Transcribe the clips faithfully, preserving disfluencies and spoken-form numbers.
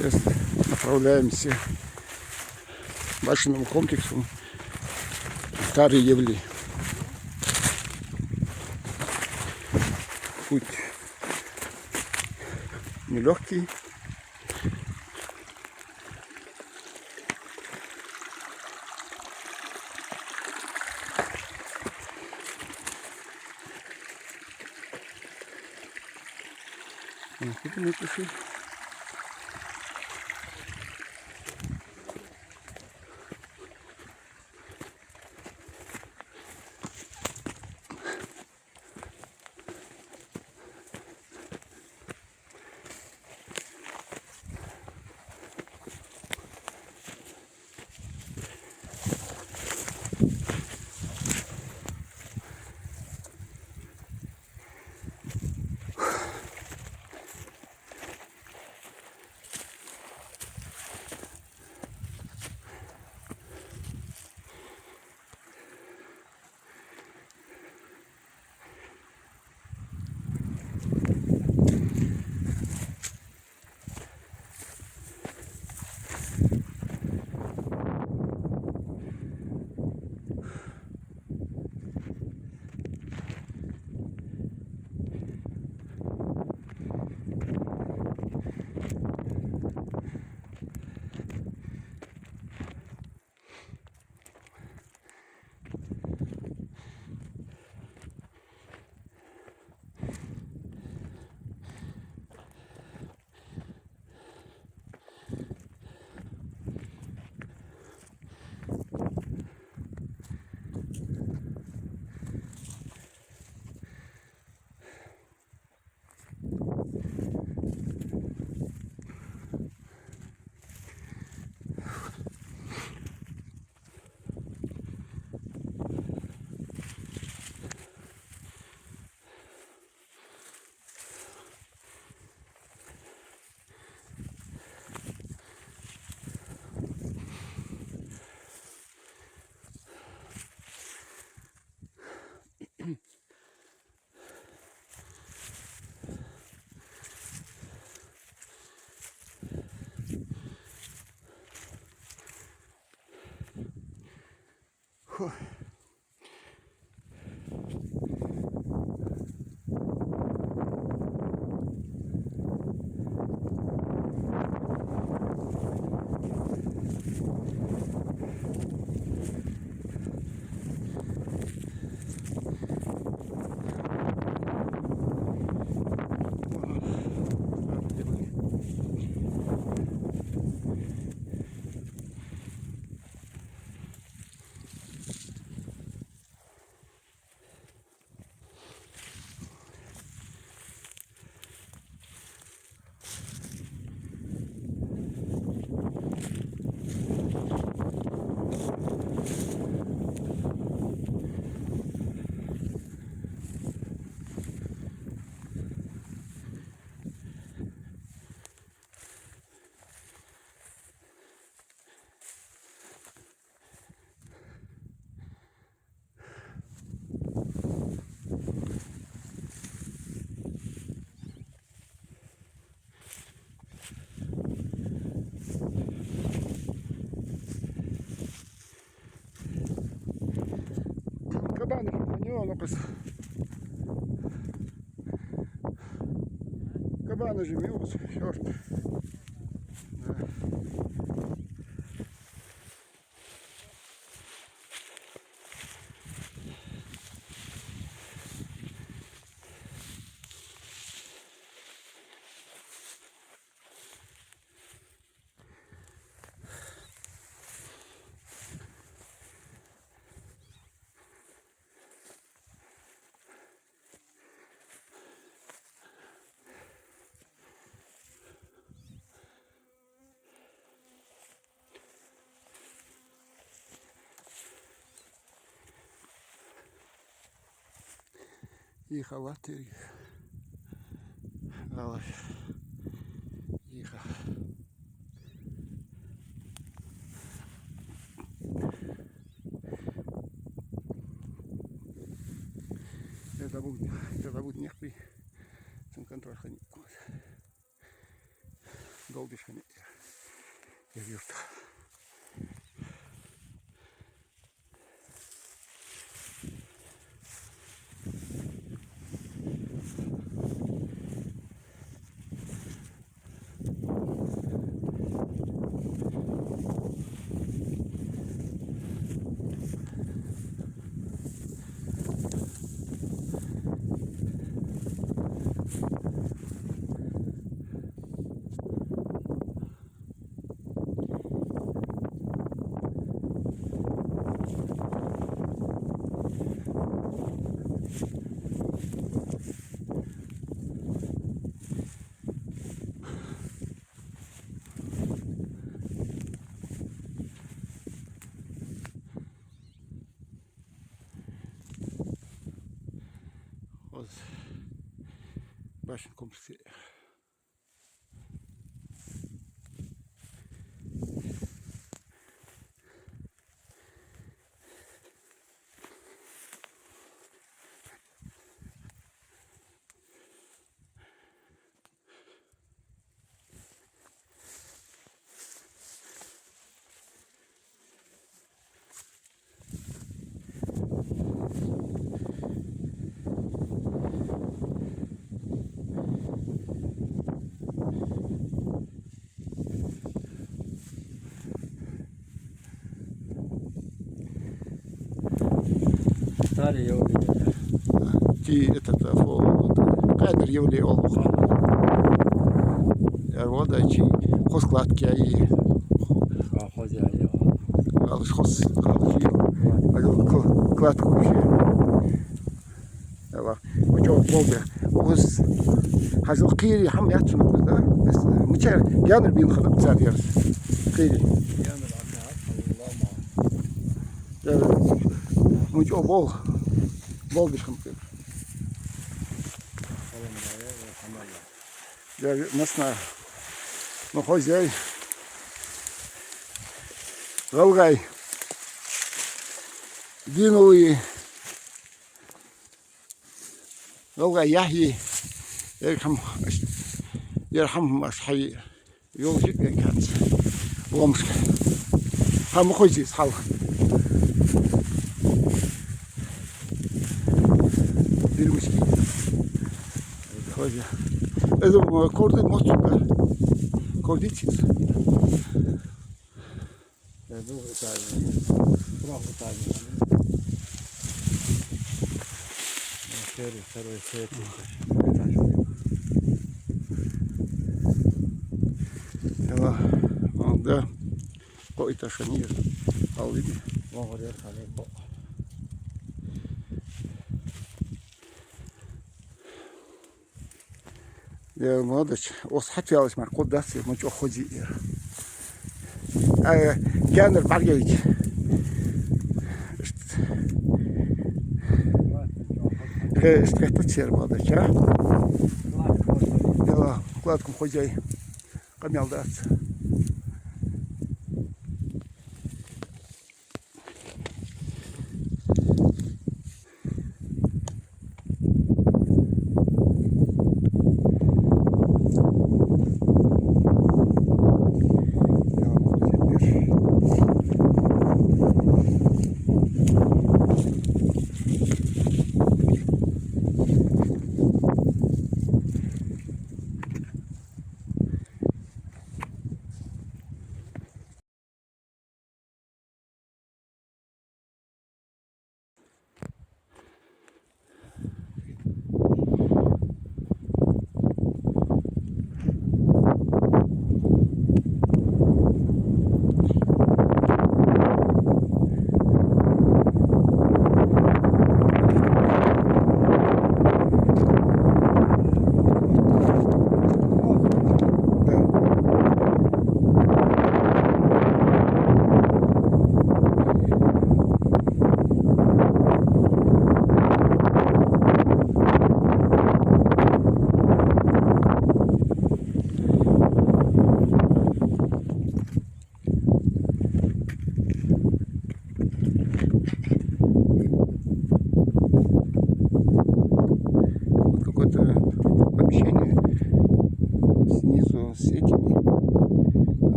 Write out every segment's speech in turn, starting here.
Сейчас направляемся к башенному комплексу Старой Евли. Путь нелегкий. А, куда мы пришли? Кабанаш ма йоагӀа, ну-кх. Кабанаш ма йоагӀа, чёрт. Да. Йиха латтар. ГӀалгӀай. Йиха. Я забуду, я забуду, нехпи. Цун контроль хани. долдаш хиннай ер юрт. Хоза башенный комплекс. Старый йола. Ти этот, а, фо, Къаьдар йола оал. Ер вода чи хоза кладка яьй. А, хоза яьй, а. Галаш хоза, галаш йола. Ага, кл-, кладка вообще. Ала, мича болх ба. Укхаза хьажал, кхийра хӀама яц цунах, да? Бес, мичара гаьнара бийна хиннаб цар ераш. Кхийра. Гаьнара, а, а, а, а. Ер мича болх, болх беш хиннаб. Ер массанахьа ма хоза яьй. ГӀалгӀай. Динуи. ГӀалгӀай яхь я. Ер хӀама, ер хӀама аш хьай йолча веканца. Ломашка. Хьа ма хозий из хьал. Дирмашки. Хоза. Из, м, кордий моцу, да? Кордий циз. Э, ну, это, трёх этажный. Ну, первый, второй, третий этаж. Ала, ала, да. Кхо этаж хиннай ер. Аллини. Вон гӀор яр хьале кхо. Ер модаш, ос хьатвелаш мара кхо дац, ер ма чӀоагӀа хоза я ер. А, гаьнара бӀаргаяйча. Иштта. Хе, иштта хетац ер модаш, а? Ер кладка хоза яьй. Къамаьл дац.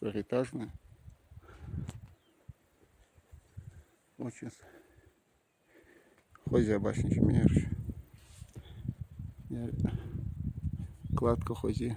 Трёхэтажный. Очень с-, хоза башня, чу мера. Э, кладка хоза.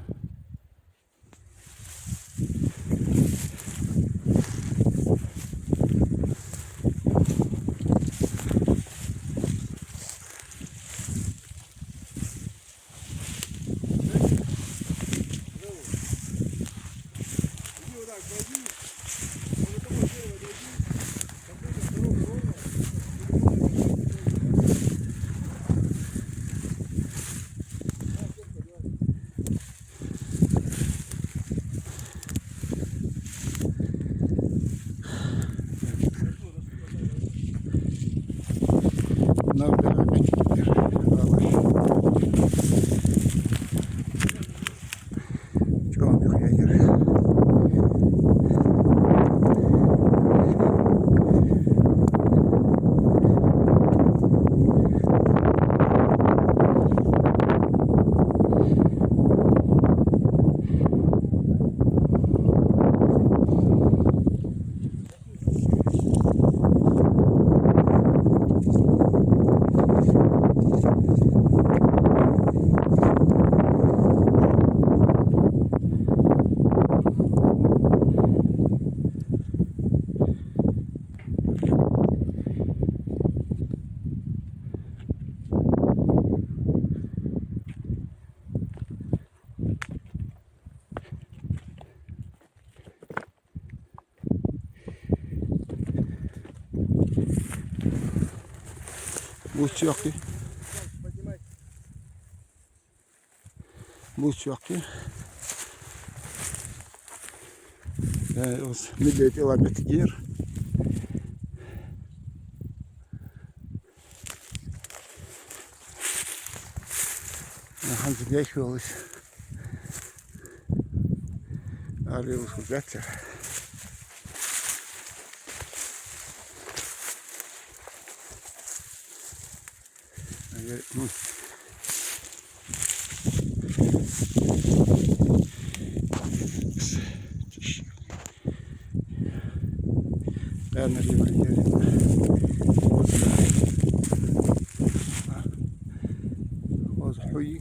Нах баьха кхетадер, алаш. ЧӀоагӀа мех яьяр. Бус чу йоаккхе. Бус чу йоаккхе. Э, ус милли тӀа ла меттигера. Э, хӀанз беш волаш. Али ус гацар. Ага, м. Ана рима, я рима. Оз хьуй.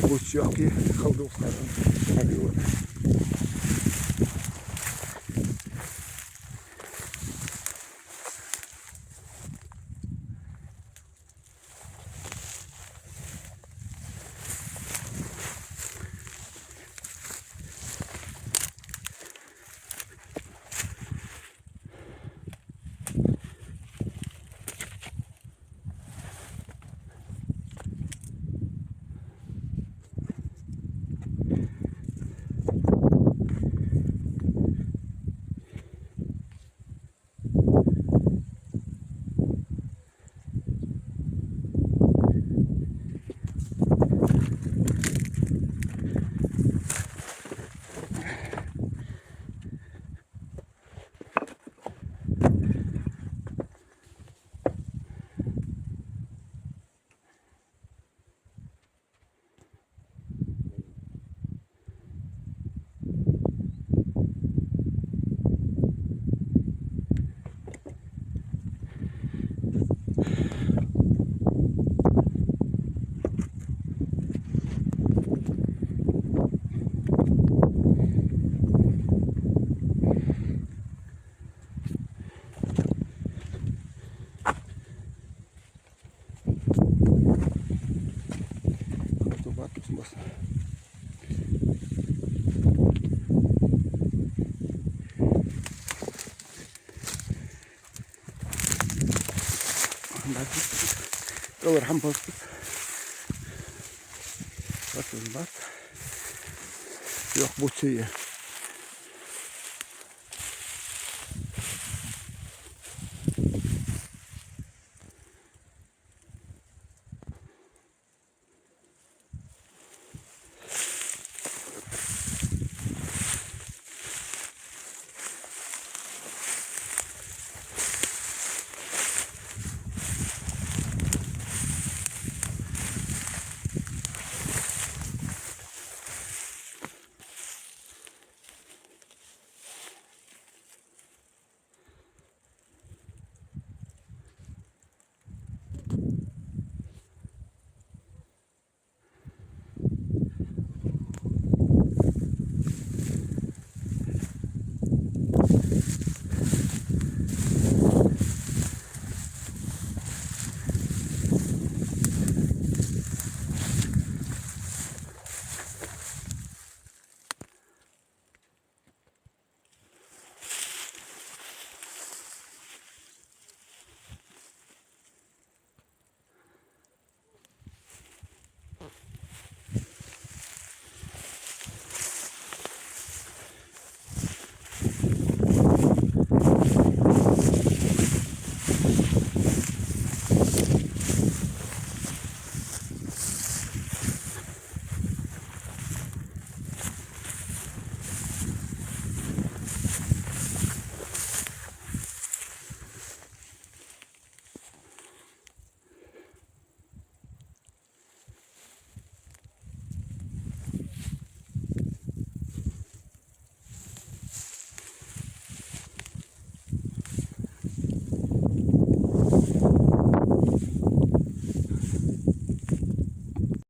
Бус чу йоаккхе, хала дувц хьона. Хьабиу. Бос. КӀалхара хӀама бос. Бац, бац. Йоккха буц я.